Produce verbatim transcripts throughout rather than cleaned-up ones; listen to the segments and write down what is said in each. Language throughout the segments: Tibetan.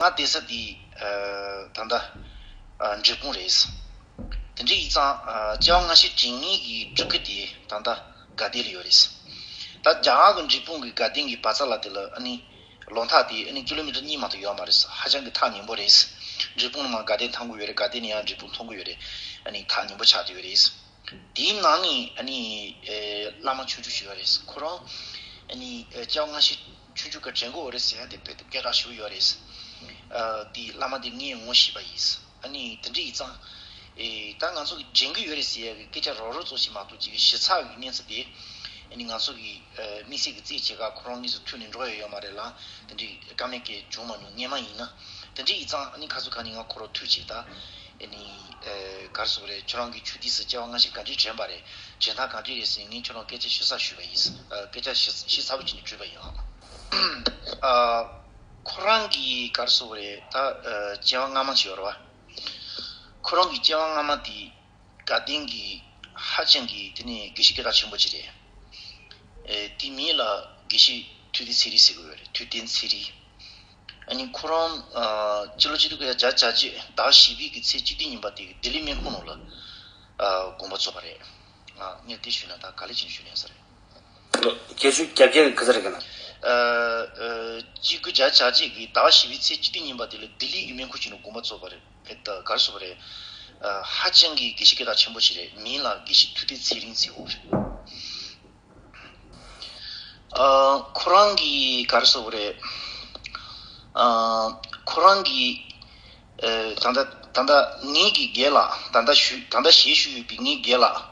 ང་བསྡད་ས་དེ་ད་ལྟ་འབྲས་སྤུངས་རེད། དེ་འདྲ་ཡིན་ཙང་སྐྱེ་བ་སྔ་ཕྱི་དྲན་མཁན་གྱི་སྤྲུལ་སྐུ་དེ་ད་ལྟ་དགའ་ལྡན་ལ་ཡོད་རེད། ད་རྒྱ་གར་གྱི་འབྲས་སྤུངས་ཀྱི་དགའ་ལྡན་གྱི་བ་ཚ་ལ་དེ་ལ་ཨ་ནི་ལོ་ཐག་དེ་ཨ་ནི་ཀི་ལོ་མི་ཊར་གཉིས་མ་གཏོགས་ཡོད་མ་རེད། ཧ་ཅང་གི་ཐག་ཉེ་པོ་རེད། འབྲས་སྤུངས་ནས་མར་དགའ་ལྡན་མཐོང་གི་ཡོད་རེད། དགའ་ལྡན་ནས་ཡང་འབྲས་སྤུངས་མཐོང་གི་ཡོད་རེད། ཨ་ནི་ཐག་ཉེ་པོ་ཆགས་བསྡད་ཡོད་རེད། དེའི་ནང་ནས་ཨ་ནི་ཨེ་བླ་མ་ཆུང་ཆུང་ཞིག་ཡོད་རེད། ཁོ་རང་ཨ་ནི་ཨེ་སྐྱེ་བ་སྔ་ཕྱི་ཆུང་ཆུང་སྐབས་དྲན་གྱི་ཡོད་རེད་ཟེར་ཡ་དེ་དཔེ་སྐད་གྲགས་ཞེ་པོ་ཡོད་རེད། ཨ་དེ་བླ་མ་དེ་ངས་ངོ་ཤེས་པ་ཡིན། ཨ་ནི་དེ་འདྲ་ཡིན་ཙང་ཨེ་ད་ང་ཚོ་གི་དྲན་གྱི་ཡོད་རེད་ཟེར་ཡ་གི་སྐད་ཆ་རོབ་རོབ་ཙམ་ཞིག་མ་གཏོགས་ཅིག་ཞིབ་ཚགས་ཀྱི་གནས་ཚུལ་དེ་ཨ་ནི་ང་ཚོ་གི་ཨེ་དམིགས་བསལ་གྱི་རྩད་བཅད་ག་ཁོ་རང་གཉིས་སུ་ཐུག་ནས་འགྲོ་ཡ་ཡོད་མ་རེད་ལ། དེ་འདྲའི་བཀའ་མོལ་སྐད་བྱུང་མ་མྱོང་། སྔོན་མ་ཡིན་ན། དེ་འདྲ་ཡིན་ཙང་ཨ་ནི་ཁ་སང་ཁ་ནས་ང་ཁོ་རང་ཐུག་བྱས་ད། ཨ་ནི་ཨེ་ག་རེ་ཟེར་དགོས་རེད། ཁྱོད་རང་གིས་ཆུང་དུས་སུ་སྐྱེ་བ་སྔ་ཕྱི་ག་འདྲས་དྲན་པ་རེད། དྲན་སྟངས་ག་འདྲས་རེད་ཟེར་ངས་ཁྱོད་རང་སྐད་ཆ་ཞིབ་ཚགས་ཞུས་པ་ཡིན། ཨ་སྐད་ཆ་ཞིབ་ཞིབ་ཚགས་པོ་བྱས་ནས་དྲིས་པ་ཡིན་ཨ། ཨ་ཁོ་རང་གི་ག་རེ་ཟེར་དགོས་རེད། ད་ཨ་སྐྱེ་བ་སྔ་མ་ཞིག་ཡོད་རེད་བ། ཁོ་རང་གི་སྐྱེ་བ་སྔ་མ་དེ་དགའ་ལྡན་གྱི་ཧ་ཅང་གི་དེ་ནས་དགེ་བཤེས་སྐད་གྲགས་ཆེན་པོ་ཅིག་རེད། ཨེ་དེའི་མིང་ལ་དགེ་བཤེས་ཐུབ་བསྟན་ཚེ་རིང་ཟེར་གྱི་ཡོད་རེད། ཐུབ་བསྟན་ཚེ་རིང་། ཨ་ནི་ཁོ་རང་ཨ་སྤྱི་ལོ་ཆིག་སྟོང་དགུ་བརྒྱ་བརྒྱད་ཅུ་གྱ་བརྒྱད་ཟླ་བཞི་པའི་གི་ཚེས་བཅུ་བདུན་ཉིན་པ་དེ་གི་ལྡི་ལི་སྨན་ཁང་ནང་ལ་ཨ་དགོངས་པ་རྫོགས་པ་རེད། ཨ་ངས་དེ་ཞུས་ན་ད་ག་ལེ་ཕྱིན་ཞུས་ན་ས་རེད། ལོ་བརྒྱད་ཅུ་གྱ་བརྒྱད་གི་ག་ཚོད་རེད་ག་ན། ཨ་ཨ་གཅིག་དགུ་བརྒྱ་གྱ་བརྒྱད་གི་ཟླ་བ་བཞི་པའི་ཚེས་བཅུ་བདུན་ཉིན་པ་དེ་ལ་ལྡི་ལི་གི་སྨན་ཁང་ཅིག་ནང་དགོངས་པ་རྫོགས་པ་རེད། ཨེ་ད་ག་རེ་ཟེར་དགོས་རེད། ཨ་ཧ་ཅང་གི་དགེ་བཤེས་སྐད་གྲགས་ཆེན་པོ་ཞིག་རེད། མིང་ལ་དགེ་བཤེས་ཐུབ་བསྟན་ཚེ་རིང་ཟེར་གྱི་ཡོད་རེད། ཨ་ཁོ་རང་གིས་ག་རེ་ཟེར་དགོས་རེད། ཨ་ཁོ་རང་གིས་ཨེ་ད་ལྟ་ད་ལྟ་ངེད་ཀྱི་རྒན་ལགས་ད་ལྟ་ཞུ་ད་ལྟ་ཞལ་བཞུགས་ཡོད་པའི་ངེད་རྒན་ལགས།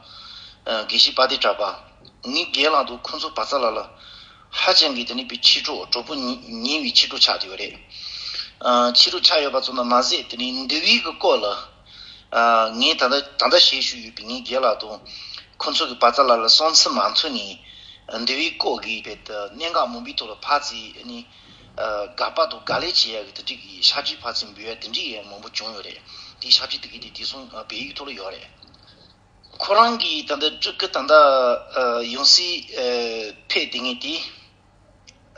ཨ་དགེ་བཤེས་དཔལ་ལྡན་གྲགས་པ། ངེད་རྒན་ལགས་དང་ཁོང་ཚོ་བ་ཚ་ལ་ལ་ཧ་ཅང་གི་དེ་ནི་པའི་མཆེད་གྲོགས་གྲོགས་པོ་ཉེ་ཉེ་བའི་མཆེད་གྲོགས་ཆགས་བསྡད་ཡོད་རེད། ཨ་མཆེད་གྲོགས་ཆགས་ཡོད་པ་ཙམ་དུ་མ་ཟད་དེ་ནི་འདུལ་བའི་གི་སྐོར་ལ་ཨ་ངས་ད་ལྟ་ད་ལྟ་ཞལ་བཞུགས་ཡོད་པའི་ངེད་རྒན་ལགས་དང་ཁོང་ཚོ་གི་བ་ཚ་ལ་ལ་སོང་ཚུལ་མ་མཐུན་ནས་འདུལ་བའི་སྐོར་གི་བེད་གནད་འགག་མང་པོའི་ཐོག་ལ་ཕར་ཚུར་ནི་ཨ་དགག་པ་དང་དགག་ལན་བྱེད་ཡ་གི་དེ་འདྲ་གི་ཤག་ཆས་ཕར་ཚུར་འབུལ་ཡ་དེ་འདྲ་ཡང་མང་པོ་བྱུང་ཡོད་རེད། དེའི་ཤག་ཆས་དེ་གི་དེ་དེ་སོང་བལ་ཡིག་ཐོག་ལ་ཡོད་རེད། ཁོ་རང་གིས་ད་ལྟ་སྤྲུལ་སྐུ་ད་ལྟ་ཡང་སྲིད་ཕེབས་བསྡད་མཁན་དེ་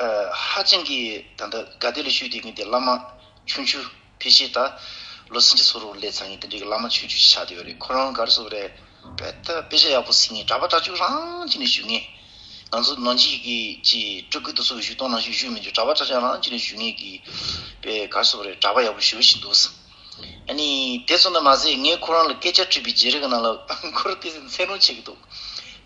ཧ་ཅང་གི་ད་ལྟ་དགའ་ལྡན་ལ་བཞུགས་བསྡད་མཁན་དེ་བླ་མ་ཆུང་ཆུང་ཕལ་ཆེར་ད་ལོ་སུམ་ཅུ་སོ་དྲུག་སླེབས་ཚར་མཁན་དེ་འདྲའི་བླ་མ་ཆུང་ཆུང་ཞིག་ཆགས་བསྡད་ཡོད་རེད། ཁོ་རང་ག་རེ་ཟེར་དགོས་རེད། དཔེ་ད་དཔེ་ཆ་ཡག་པོ་གཟིགས་མཁན། གྲྭ་པ་གྲྭ་ཆོས་རང་བྱས་ནས་བཞུགས་མཁན། ང་ཚོ་ནང་ཆོས་ཀྱི་ཅིག་སྤྲུལ་སྐུ་དེ་ཚོ་གི་བཞུགས་སྟངས་ནང་བཞིན་བཞུགས་མི་འདུག་གྲྭ་པ་གྲྭ་ཆོས་རང་བྱས་ནས་བཞུགས་མཁན་གྱི་དཔེ་ག་རེ་ཟེར་དགོས་རེད། གྲྭ་པ་ཡག་པོ་ཞེ་པོ་ཞིག་འདུག་ཨ་ནི་དེ་ཙམ་དུ་མ་ཟད་ངས་ཁོ་རང་ལ་སྐད་ཆ་དྲིས་པའི་རྗེས་རིང་གི་ནང་ལ་ཁོ་རང་ཏོག་ཙམ་འཚེར་སྣང་བྱེད་ཀྱི་འདུག་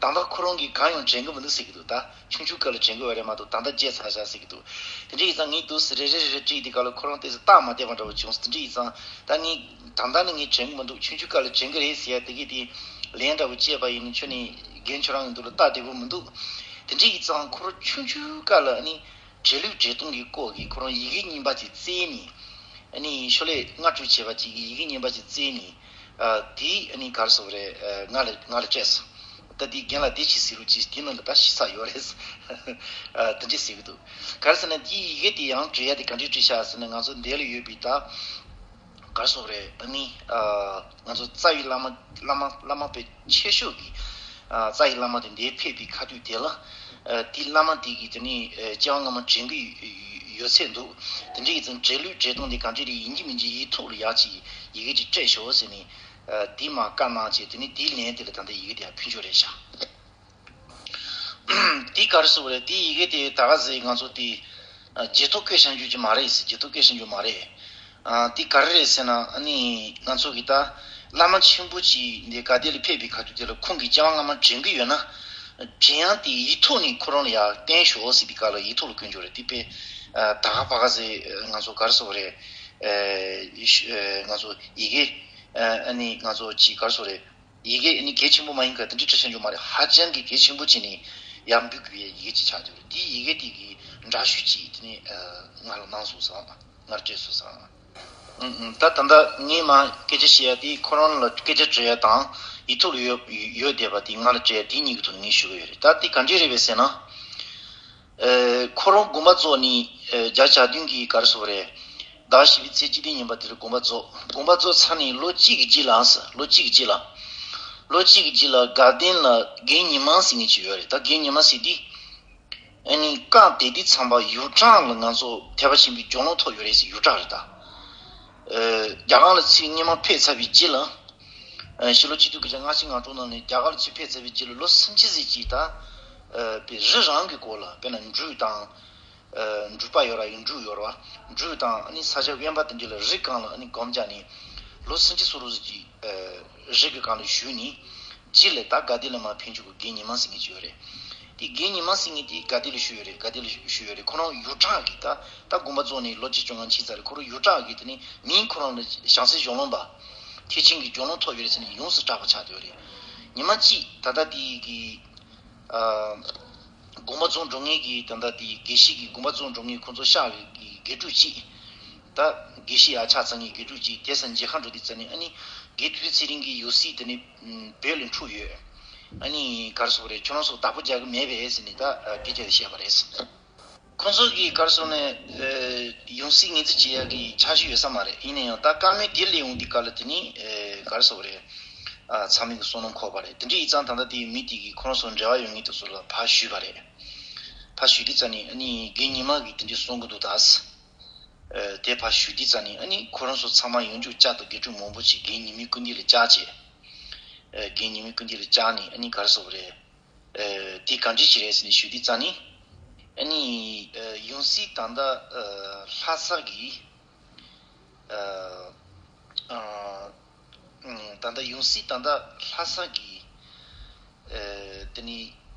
ད་ལྟ་ཁོ་རང་གིས་གང་ཡང་དྲན་གྱི་མི་འདུག་ཟེར་གྱི་འདུག་ད་ཆུང་ཆུང་སྐབས་ལ་དྲན་གྱི་ཡོད་རེད་མ་གཏོགས་ད་ལྟ་བརྗེད་ཚར་བཞག་ཟེར་གྱི་འདུག་དེ་འདྲ་ཡིན་ཙང་ངས་ཏོག་ཙམ་རེ་རེ་རེ་རེ་དྲིས་དེ་ག་ལ་ཁོ་རང་ཏོག་ཙམ་སྟབས་མ་བདེ་བ་འདྲ་བོ་བྱུང་སོང་། དེ་འདྲ་ཡིན་ཙང་ད་ངས་ད་ལྟ་ནི་ངས་དྲན་གྱི་མི་འདུག་ཆུང་ཆུང་སྐབས་ལ་དྲན་གྱི་རེད་ཟེར་ཡ་དེ་གི་དེ་ལན་འདྲ་བོ་བྱས་པ་ཡིན་ན་ཁྱོད་ནི་རྒན་ཁྱོད་རང་གི་འདུག་ལ་སྟབས་བདེ་པོ་མི་འདུག་དེ་འདྲ་ཡིན་ཙང་ཁོ་རང་ཆུང་ཆུང་སྐབས་ལ་ནི་བྲེལ་ལུགས་བྲེལ་གཏོང་གི་སྐོར་གྱི་ཁོ་རང་ཡི་གེ་རྙིང་པ་ཅིག་བཙལ་ནས། ཨ་ནི་ཤོ་ལོ་ལྔ་དྲུག་བྱས་པ་ཅིག་གི་ཡི་གེ་རྙིང་པ་ཅིག་བཙལ་ནས། ཨ་དེ་ཨ་ནི་ག་རེ་ཟེར་དགོས་རེད། ཨ་ང་ལ་ང་ལ་སྤྲད་སོང་། ད་དེ་རྒན་ལགས་དེ་ཅིག་གཟིགས་རོགས་གྱིས། དེ་ནང་ལ་ད་ཞིབ་ཚགས་ཡོད་རེད། ཨ་དེ་འདྲ་ཟེར་གི་འདུག་ག་རེ་ཟེར་ན་དེའི་ཡི་གེ་དེ་ཡང་བྲིས་ཡ་དེ་ག་འདྲས་བྲིས་ཤག་ཟེར་ན། ང་ཚོ་འདི་ལ་ཡོད་པའི་ད། ག་རེ་ཟེར་དགོས་རེད། ཨ་ནི་ཨ་ང་ཚོ་རྩ་བའི་བླ་མ་བླ་མ་བླ་མ་དཔེ་ཆེ་ཤོས་ཀྱི་ཨ་རྩ་བའི་བླ་མ་དེ་འདིར་ཕེབས་པའི་ཁ་ཐུག་དེ་ལ། ཨ་དེ་བླ་མ་དེ་གིས་དེ་ནི་ཨ་སྐྱེ་བ་སྔ་མ་དྲན་གྱི་ཡོད་ཚད་འདུག་དེ་འདྲ་ཡིན་ཙང་བྲེལ་ལུགས་བྲེལ་གཏོང་དེ་གང་འདྲ་རེད། ཡིན་གཅིག་མིན་གཅིག་ཡིག་ཐོག་ལ་ཡག་ཅིག་ཡི་གེ་ཅིག་སྤྲད་ཤོག་ཟེར་ནས་ཨ་དེ་མར་བཀའ་གནང་བྱས། དེ་ནི་དེའི་ལན་དེ་ལ་ད་ལྟ་ཡི་གེ་དེ་ཡར་ཕུལ་རྒྱུ་རེད་ཤག་དེ་ག་རེ་ཟེར་དགོས་རེད། དེ་ཡི་གེ་དེ་ད་ག་ཟེ་ང་ཚོ་དེ་ཨ་རྗེས་ཐོབ་བཀོད་བཞག་རྒྱུ་ཅིག་མ་རེད་ཟེར། རྗེས་ཐོབ་བཀོད་བཞག་རྒྱུ་མ་རེད། ཨ་དེ་ག་རེ་རེད་ཟེར་ན། ཨ་ནི་ང་ཚོ་གི་ད་བླ་མ་ཆེན་པོ་ཅིག་འདི་དགའ་ལྡན་ལ་ཕེབས་པའི་ཁ་ཐུག་དེ་ལ་ཁོང་གིས་སྐྱེ་བ་སྔ་མ་དྲན་གྱི་ཡོད་ན། དྲན་ཡང་དེ་ཡིག་ཐོག་ནས་ཁོ་རང་ལ་ཡར་བསྟན་ཤོག་ཟེར་བའི་སྐབས་ལ་ཡིག་ཐོག་ལ་བསྐུར་རྒྱུ་རེད། དེ་དཔེ་ཨ་ད་ག་ཕ་ག་ཟེ་ང་ཚོ་ག་རེ་ཟེར་དགོས་རེད། ཨ་ང་ཚོ་ཡི་གེ་ཨ་ནི་ང་ཚོ་ཅིག་ག་རེ་ཟེར་དགོས་རེད། ཡི་གེ་ནི་གལ་ཆེན་པོ་མ་ཡིན་ག་དེ་འདྲའི་འབྲི་ཤེས་རྒྱུ་མ་རེད། ཧ་ཅང་གི་གལ་ཆེན་པོ་བྱས་ནས་ཡར་འབུལ་དགོས་པའི་ཡི་གེ་ཅིག་ཆགས་ཀྱི་རེད། དེའི་ཡི་གེ་དེ་གི་འདྲ་བཤུས་ཅིག་དེ་ནས་ང་ལ་གནང་སོང་ཟེར་བ། ང་ལ་སྤྲད་སོང་ཟེར་བ། ཨུ་ཨུ། ད་ད་ལྟ་ངས་མར་སྐད་ཆ་བཤད་ཡ་དེ་ཁོ་རང་ལ་སྐད་ཆ་དྲི་ཡ་དང་ཡིག་ཐོག་ལ་ཡོད་ཡོད་བསྡད་པ་དེ་ང་ལ་སྤྲད་ཡ་དེ་གཉིས་ཀྱི་ཐོག་ནས་ངས་ཞུ་གི་ཡོད་རེད། ད་དེ་ག་འདྲས་རེད་པས་ཟེར་ན། ཨེ་ཁོ་རང་དགོངས་པ་རྫོགས་ནས་ཨེ་བརྒྱ་ཆ་བདུན་གྱི་ག་རེ་ཟེར་དགོས་རེད། ཟླ་བཞི་པའི་ཚེས་གཅིག་དེ་ཉིན་པ་དེ་ལ་དགོངས་པ་རྫོགས། དགོངས་པ་རྫོགས་ཚར་ནས་ལོ་གཅིག་གི་རྗེས་ལ་ཟེར། ལོ་གཅིག་གི་རྗེས་ལ། ལོ་གཅིག་གི་རྗེས་ལ་དགའ་ལྡན་ལ་རྒན་ཉི་མ་ཟེར་མཁན་ཅིག་ཡོད་རེད། ད་རྒན་ཉི་མ་ཟེར་དེ་ཨ་ནི་སྐབས་དེ་དུས་ཙམ་པ་ཡུལ་གྲགས་ལ་ང་ཚོ་ཐེག་པ་ཆེན་པོའི་དགེ་སློང་ཐོབ་ཡོད་རེད་ཟེར། ཡུལ་གྲགས་རེད་ད། རྒྱ་གར་ལ་ཚུར་སྔོན་མ་ཕེབས་ཚར་བའི་རྗེས་ལ། ཕྱི་ལོ་ཆིག་སྟོང་དགུ་བརྒྱ་ལྔ་བཅུ་ང་དྲུག་ནང་ནས་རྒྱ་གར་ལ་ཚུར་ཕེབས་ཚར་བའི་རྗེས་ལ་ལོ་སུམ་ཅུ་ཙམ་ཅིག་ད་རི་རང་གི་སྐོར་ལ། དཔེར་ན་འབྲུག་དང་། འབྲུག་པ་ཡོད་ར་ཡིན་འབྲུག་ཡོད་ར་བ། འབྲུག་དང་ཨ་ནི་ས་ཆ་དབེན་པ་དེ་འདྲ་ལ་རི་སྒང་ལ་ཨ་ནི་སྒོམ་རྒྱག་ནས་ལོ་སུམ་ཅུ་སོ་རུ་ཙམ་ཅིག་རི་གི་སྒང་ལ་བཞུགས་ནས། རྗེས་ལ་ད་དགའ་ལྡན་ལ་མར་ཕེབས་མཁན་གྱི་རྒན་ཉི་མ་ཟེར་མཁན་ཅིག་ཡོད་རེད། དེ་རྒན་ཉི་མ་ཟེར་མཁན་དེ་དགའ་ལྡན་ལ་བཞུགས་ཡོད་རེད། དགའ་ལྡན་ལ་བཞུགས་ཡོད་རེད། ཁོ་རང་ཡུལ་གྲགས་ཀྱི་ད་ད་དགོངས་པ་རྫོགས་ནས་ལོ་བརྒྱད་ཅུ་ང་ཕྱིན་ཚར་རེད། ཁོ་རང་ཡུལ་གྲགས་ཀྱི་དེ་ནི་མིང་ཁོ་རང་ལ་བྱང་སེམས་གཞུང་ལམ་པ། ཐེག་ཆེན་གྱི་གཞུང་ལམ་ཐོབ་ཡོད་རེད་ཟེར་ནས་ཡོངས་སུ་གྲགས་པ་ཆགས་བསྡད་ཡོད་རེད། ཉི་མ་གཅིག་ད་ལྟ་དེ་གི་དགོངས་པ་རྫོགས་འགྲོ་མཁན་གྱི་ད་ལྟ་དེ་དགེ་བཤེས་ཀྱི་དགོངས་པ་རྫོགས་འགྲོ་མཁན་ཁོང་ཚོ་ཤག་གི་དགེ་ཕྲུག་ཅིག་ད་དགེ་བཤེས་ཡར་ཕྱག་འཚལ་མཁན་དགེ་ཕྲུག་ཅིག་དེ་སང་མཇལ་ཁ་འགྲོ་དུས་ཙ་ནས། ཨ་ནི་རྒན་ཐུབ་བསྟན་ཚེ་རིང་གི་ཡང་སྲིད་དེ་ནི་བོད་ལ་འཁྲུག་ཡོད། ཨ་ནི་ག་རེ་ཟེར་དགོས་རེད། ཁྱོད་རང་ཚོ་བདག་པོ་རྒྱག་གི་མེད་པས་ཟེར་ནས་ད་སྐད་ཆ་དེ་བཤད་པ་རེད། ཁོང་ཚོ་གིས་ག་རེ་ཟེར་ནས་ཡང་སྲིད་ངོས་འཛིན་བྱེད་ཡག་གི་འཆར་གཞི་ཡོད་ས་མ་རེད། ཡིན་ན་ཡང་ད་བཀའ་མོལ་དེ་སླེབས་ཡོང་དུས་སྐབས་ལ་དེ་ནི་ག་རེ་ཟེར་དགོས་རེད། ཚང་མས་ཀྱི་བསོད་ནམས་འཁོར་བ་རེད། དེ་འདྲ་ཡིན་ཙང་ད་ལྟ་དེའི་མི་དེ་གིས་ཁོ་རང་ཚོ་འབྲེལ་བ་ཡོད་མཁན་དེ་ཚོ་ལ་ཕར་ཞུས་པ་རེད། ཕར་ཞུས་དུས་ཙ་ནས་ཨ་ནི་རྒན་ཉི་མ་གིས་དེ་འདྲ་གསུང་གི་འདུག་ད། དེ་ཕར་ཞུས་དུས་ཙ་ནས་ཨ་ནི་ཁོ་རང་ཚོ་ཚང་མ་ཡོངས་རྫོགས་བསྐྱར་དུ་དགེ་ཕྲུག་མང་པོ་ཅིག་རྒན་ཉི་མའི་སྐུ་མདུན་ལ་བཅར་བྱས། རྒན་ཉི་མའི་སྐུ་མདུན་ལ་བཅར་ནས་ཨ་ནི་ག་རེ་ཟེར་དགོས་རེད། དེ་ག་འདྲ་ཞིག་རེད་ཟེར་ནས་ཞུས་དུས་ཙ་ནས། ཨ་ནི་ཡང་སྲིད་ད་ལྟ་ལྷ་ས་གི་ད་ལྟ་ཡང་སྲིད་ད་ལྟ་ལྷ་ས་གི་དེ་ནི་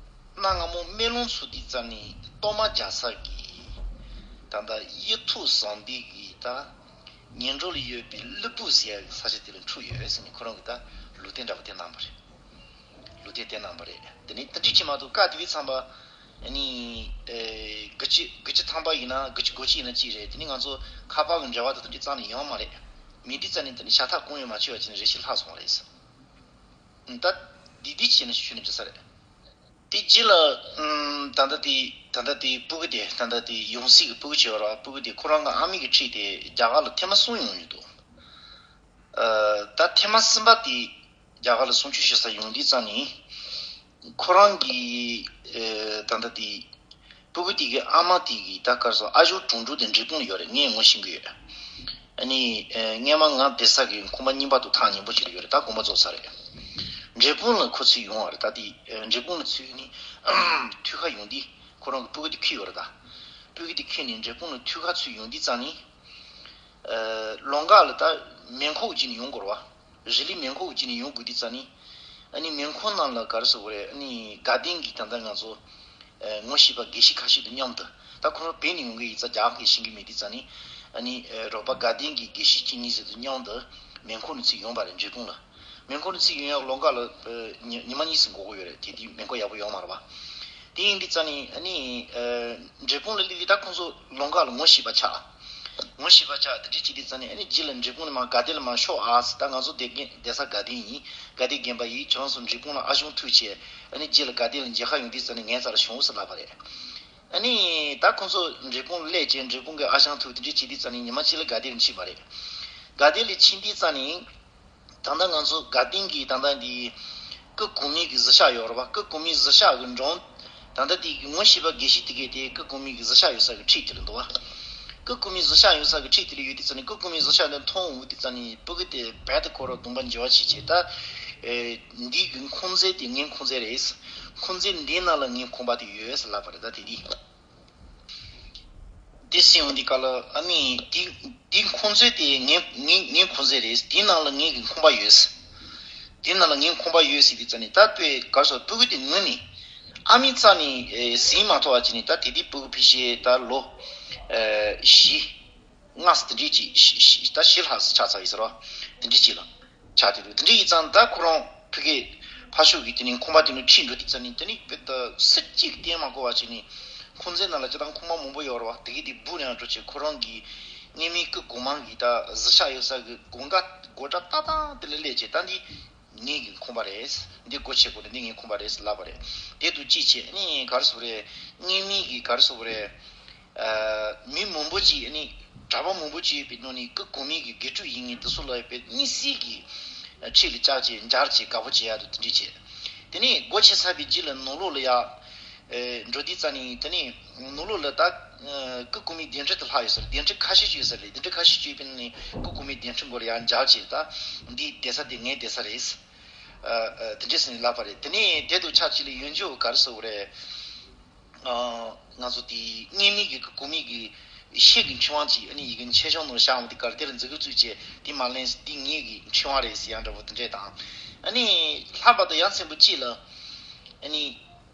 གནའ་སྔ་མོ་སྨོན་ལམ་ཚུགས་དུས་ཙ་ནས་གཏོར་མ་རྒྱག་ས་གི་ད་ལྟ་གཡུ་ཐོག་ཟམ་པའི་གི་ད་ཉེ་འགྲམ་ལ་ཡོད་པའི་ཀླུ་སྦུག་ཟེར་ཡག་གི་ས་ཆ་དེ་ལ་འཁྲུག་ཡོད་ཟེར་ནས་ཁོ་རང་གིས་ད་ལུང་བསྟན་འདྲ་པོ་དེ་གནང་བ་རེད། ལུང་བསྟན་དེ་གནང་བ་རེད། དེ་ནས་དེ་འདྲ་བྱས་མ་གཏོགས་བཀའ་དེ་བས་ཚང་པ། ཨ་ནི། ཨེ། དགུ་བཅུ་དགུ་བཅུ་ཐམ་པ་ཡིན་ན་དགུ་བཅུ་གོ་གཅིག་ཡིན་ན་གཅིག་རེད། དེ་ནི་ང་ཚོ་ཁ་པར་གྱི་འབྲེལ་བ་དང་དེ་འདྲ་རྩ་ནས་ཡོད་མ་རེད། མི་འདི་རྩ་ནས་དེ་ནི་ཤ་ཐག་གང་ཡང་མ་ཆོད་པ་བྱས་ནས་རེ་ཞིག་ལྷག་སོང་བ་རེད། ད་འདི་འདི་བྱས་ནས་ཞུས་ནས་འགྲོ་ས་རེད། དེ་རྗེས་ལ། ཨམ། ད་ལྟ་དེ་ད་ལྟ་དེ་སྤུ་གུ་དེ་ད་ལྟ་དེ་ཡང་སྲིད་ཀྱི་སྤུ་གུ་བྱས་པ་ར། སྤུ་གུ་དེ་ཁོ་རང་གི་ཨ་མའི་གི་འཁྲིས་དེ་རྒྱ་གར་ལ་ཐེངས་མ་གསུམ་ཡོང་མྱོང་འདུག་ཨ། ད་ཐེངས་མ་གསུམ་པ་དེ་རྒྱ་གར་ལ་གསུང་ཆོས་ཞུ་ས་ཡོང་དུས་ཙ་ནས། ཁོ་རང་གི་ཨེ། ད་ལྟ་དེ་སྤུ་གུ་དེ་གི་ཨ་མ་དེ་གི་ད་ག་རེ་ཟེར། ཨ་ཞང་གྲོང་འགྲོ་དེ་འབྲས་སྤུངས་ལ་ཡོད་རེད། ངས་ངོ་ཤེས་ཀྱི་ཡོད། ཨ་ནི་ཨེ། སྔོན་མ་ང་བསྡད་ས་གི་ཁང་པ་རྙིང་པ་དང་ཐག་ཉེ་པོ་ཅིག་ལ་ཡོད་རེད། ད་དགོངས་པ་རྫོགས་ཚར་རེད། འབྲས་སྤུངས་ལ་ཁོ་ཚུར་ཡོང་བ་རེད། ད་དེ་ཨེ། འབྲས་སྤུངས་ལ་ཚུར་ནི་མཐུད་ཁ་ཡོང་དུས་ཁོ་རང་གི་སྤུ་གུ་དེ་འཁྱེར་ཡོད་རེད། ད་སྤུ་གུ་དེ་འཁྱེར་ནས་འབྲས་སྤུངས་ལ་མཐུད་ཁ་ཚུར་ཡོང་དུས་ཙ་ནས། ཨ། ལམ་ཁ་ལ་ད་མེ་འཁོར་བརྒྱུད་ནས་ཡོང་དགོས་རེད་བ། རི་ལི་མེ་འཁོར་བརྒྱུད་ནས་ཡོང་དགོས་དུས་ཙ་ནས། ཨ་ནི་མེ་འཁོར་ནང་ལ་ག་རེ་ཟེར་དགོས་རེད། ཨ་ནི་དགའ་ལྡན་གྱི་ད་ལྟ་ང་ཚོ་ཨ། ངོ་ཤེས་པ་དགེ་བཤེས་ཁ་ཤས་དང་མཉམ་དུ། ད་ཁོ་རང་བོད་ནས་ཡོང་གི་ཡིན་ཙང་རྒྱ་གར་སྐད་ཤེས་ཀྱི་མེད་དུས་ཙ་ནས། ཨ་ནི་ཨ། རོགས་པ་དགའ་ལྡན་གྱི་དགེ་བཤེས་གཅིག་གཉིས་ཟེར་དང་མཉམ་དུ་མེ་འཁོར་ནས་ཚུར་ཡོང་བ་རེད། འབྲས་སྤུངས་ལ། མེ་འཁོར་ནས་ཚུར་ཡོང་ཡག་ལམ་ཁ་ལ་ཨ། ཉི་ཉི་མ་གཉིས་ཙམ་འགོར་གྱི་ཡོད་རེད། དེ་དུས་མེ་འཁོར་ཡག་པོ་ཡོད་མ་རེད་བ། དེ་ཡིན་དུས་ཙ་ནས་ཨ་ནི་ཨ། འབྲས་སྤུངས་ལ་སླེབས་དུས་ད་ཁོང་ཚོ་ལམ་ཁ་ལ་ངོ་ཤེས་པ་ཆགས། ངོ་ཤེས་པ་ཆགས། དེ་འདྲ་བྱེད་དུས་ཙ་ནས་ཨ་ནི་རྗེས་ལ་འབྲས་སྤུངས་ནས་མར་དགའ་ལྡན་ལ་མར་ཤོག་ཨ་ཟེར། ད་ང་ཚོ་བསྡད་མཁན་བསྡད་ས་དགའ་ལྡན་ཡིན། དགའ་ལྡན་དགོན་པ་ཡིན། ཁྱེད་རང་ཚོ་འབྲས་སྤུངས་ལ་ཨ་ཞང་ཐུག་བྱས། ཨ་ནི་རྗེས་ལ་དགའ་ལྡན་ལ་མཇལ་ཁ་ཡོང་དུས་ཙ་ནས་ངའི་རྩ་ལ་བྱུང་ཟེར་ལབ་པ་རེད། ཨ་ནི་ད་ཁོང་ཚོ་འབྲས་སྤུངས་ལ་སླེབས་བྱས། འབྲས་སྤུངས་ཀྱི་ཨ་ཞང་ཐུག་དེ་འདྲ་བྱེད་དུས་ཙ་ནས་ཉི་མ་གཅིག་ལ་དགའ་ལྡན་ལ་ཕྱིན་པ་རེད། དགའ་ལྡན་ལ་ཕྱིན་དུས་ཙ་ནས། ད་ལྟ་ང་ཚོ་དགའ་ལྡན་གྱི་ད་ལྟ་འདི་སྐུ་གོང་མའི་གི་གཟི་ཤག་ཡོད་རེད་བ། སྐུ་གོང་མའི་གཟི་ཤག་གི་འགྲམ། ད་ལྟ་དེ་གི་ངོ་ཤེས་པ་དགེ་བཤེས་དེ་གས་དེ་སྐུ་གོང་མའི་གི་གཟི་ཤག་ཡོད་ས་གི་འཁྲིས་དེ་ལ་འདུག་བ། སྐུ་གོང་མའི་གཟི་ཤག་ཡོད་ས་གི་འཁྲིས་དེ་ལ་ཡོད་དུས་ཙ་ནས་སྐུ་གོང་མའི་གཟི་ཤག་དེ་མཐོང་འོང་དུས་ཙ་ནས་སྤུ་གུ་དེ་རྦད་དེ་ཁོ་རང་གདོང་པ་འགྱེལ་བ་བྱས་བྱས། ད་ཨེ། འདི་གི་ཁང་བརྩེགས་དེ་ངའི་ཁང་བརྩེགས་རེད། ཁང་བརྩེགས་འདིའི་ནང་ལ་ངའི་ཁང་པ་དེ་ཡོད་ཟེར་ལབ་པ་རེད། ད་དེ་དུས། དེ་སྲིད་འོང་དེ་ག་ལ་ཨ་ནི་དེ་དེ་ཁང་བརྩེགས་དེ་ངའི་ངའི་ངའི་ཁང་བརྩེགས་རེད། དེའི་ནང་ལ་ངའི་གི་ཁང་པ་ཡོད། དེའི་ནང་ལ་ངའི་ཁང་པ་ཡོད་ཟེར་དུས་ཙ་ནས། ད་དཔེ་ག་རེ་ཟེར། སྤུ་གུ་དེ་ངུས་ནས་ཨ་མའི་རྩ་ནས་ཨེ། ཟིན་མ་ཐུབ་པ་བྱས་ནས། ད་དེ་དུས་སྤུ་གུ་ཕལ་ཆེར་ད་ལོ་ཨེ། བཞི། ལྔ་ཟེར་དེ་འདྲས་ཅིག་ད་བཞི་ལྷག་ཙམ་ཆགས་ཚར་ཡོད་ས་རེད་བ། དེ་འདྲས་ཅིག་ལ་ཆགས་བསྡད་འདུག་དེ་འདྲས་ཡིན་ཙང་ད་ཁོ་རང་ཕ་གི་ཕ་ཤུལ་གྱི་དེ་ནས་ཁང་པ་དེ་ནས་ཁྲིད་འགྲོ་དུས་ཙ་ནས། དེ་ནས་དཔེ་ད་སུ་གཅིག་བསྟན་མ་དགོས་པ་བྱས་ནས། ཁང་བརྩེགས་ནང་ལ་སྤྱིར་བཏང་ཁང་པ་མང་པོ་ཡོད་རེད་བ། དེ་གི་དེ་སྦུག་ནས་ཡང་འགྲོ་བྱས། ཁོ་རང་གི་སྔོན་མའི་སྐུ་གོང་མ་གི་ད་གཟི་ཤག་ཡོད་ས་གི་སྒོ་འགའ་སྒོ་འགྲམ་ཏག་ཏག་དེ་ལ་སླེབས་བྱས། ད་འདི་ངེད་ཀྱི་ཁང་པ་རེད། འདི་སྒོ་ཕྱེ་དགོས་རེད། འདི་ངའི་ཁང་པ་རེད་ལབ་པ་རེད། དེ་དུས་ཅི་བྱེད། ཨ་ནི་ག་རེ་ཟེར་དགོས་རེད། སྔོན་མའི་གི་ག་རེ་ཟེར་དགོས་རེད། ཨ། མི་མང་པོ་ཅིག་ཨ་ནི་གྲྭ་པ་མང་པོ་ཅིག་ཡོད་པའི་ནང་ནས་སྐུ་གོང་མའི་གི་དགེ་ཕྲུག་ཡིན་མཁན་དེ་ཚོ་ལ་དཔེ་དམིགས་བསལ་གྱི་འཁྲིས་ལ་བཅར་བྱས་མཇལ་བྱས་དགའ་པོ་བྱེད་ཡག་དང་དེ་འདྲས་བྱས། དེ་ནས་སྒོ་ཕྱེ་ཚར་བའི་རྗེས་ལ་ནང་ལོགས་ལ་ཡར་ཨེ། འགྲོ་དུས་ཙ་ནས། དེ་ནས་ནང་ལོགས་ལ་ད་ ཨ་སྐུ་གོང་མའི་གདན་ཁྲི་དེ་ལྷག་ཡོད་ས་རེད། གདན་ཁྲི་ཁ་ཤས་ཅིག་ཡོད་ས་རེད། གདན་ཁྲི་ཁ་ཤས་ཅིག་ཡོད་པའི་ནང་ནས་སྐུ་གོང་མའི་གདན་ཁྲི་མགོ་ལ་ཡར་འཇགས་བྱས། ད་འདིའི་གདན་ས་དེ་ངའི་གདན་ས་རེད། ཨ་ཨ་དེ་འདྲས་ཟེར་ནས་ལབ་པ་རེད། དེ་ནས་དེ་དང་ཆབས་ཅིག་ལ་ཡོན་ཇོ་ག་རེ་ཟེར་དགོས་རེད། ཨ་ང་ཚོ་དེ་སྔོན་མའི་གི་སྐུ་གོང་མའི་གི་ཤེལ་གྱི་ཕྲེང་བ་ཅིག་ཨ་ནི་ཡི་གེ་མཆོད་བཤམས་ནང་བཞག་འོང་དེ་གར་དེར་མཛུབ་གུ་བཙུགས་བྱས། དེ་མ་ལེན་ཟེར། འདི་ངའི་གི་ཕྲེང་བ་རེད་ཟེར་ཡ་འདྲ་པོ་དེ་འདྲས་དང་། ཨ་ནི་ལྷག་པར་དུ་ཡ་མཚན་པོ་གཅིག་ལ། ཨ་ནི་